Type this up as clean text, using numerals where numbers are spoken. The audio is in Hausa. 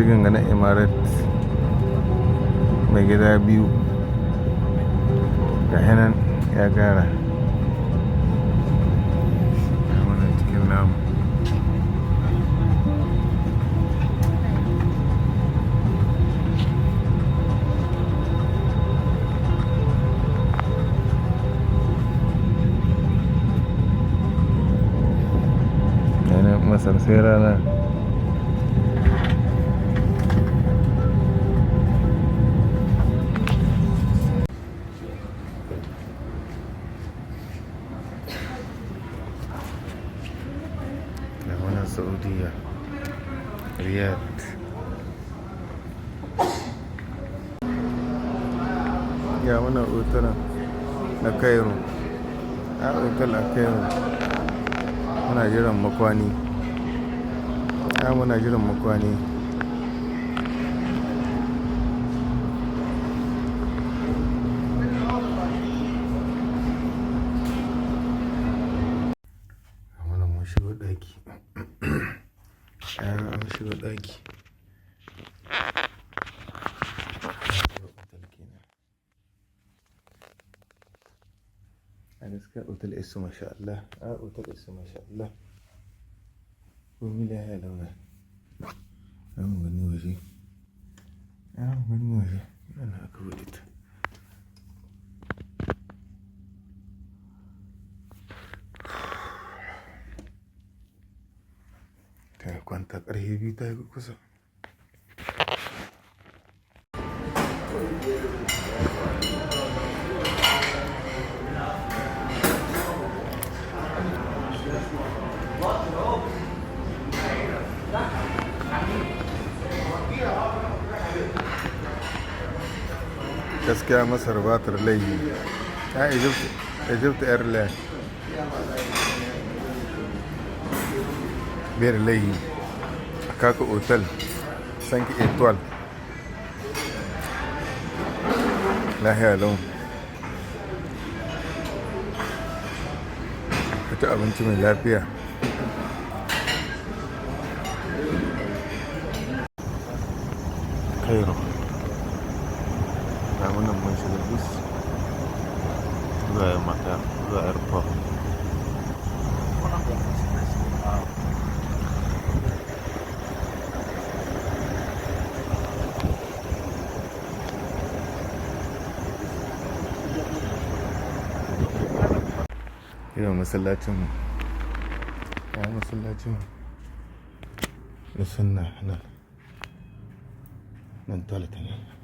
Jirgin ga na Emirates mai gida biyu. Ga nan ya gara. Ga wannan cikin namu. Yana Masar sai rana. Ga wannan Saudiya. Riyadh. Ga wannan otal na Cairo. A otal a Cairo. Muna jiran makwani. A muna jiran makwani. Ga wannan mun shigo ɗaki. An shigo ɗaki. Otal kenan. A gaskiya otal isu masha Allah. A otal isu masha Allah. Komi lahiya lau ne. Za mu gani waje. Za mu gani waje. Nan aka buɗe ta. Ta kwanta ƙarfe 2 ta yi kusa. Gaskiya Masar ba ta da laifi. Ya Egypt Airline. Bai da laifi. A kaka otal cinq étoiles. Lahiya lau. Ka ci abinci mai lafiya. Cairo. Ga mu nan mun shiga bus zuwa Maka, zuwa airport. Yau masallacin mu. Ya masallacin na sunna nan. Nan toilet ne.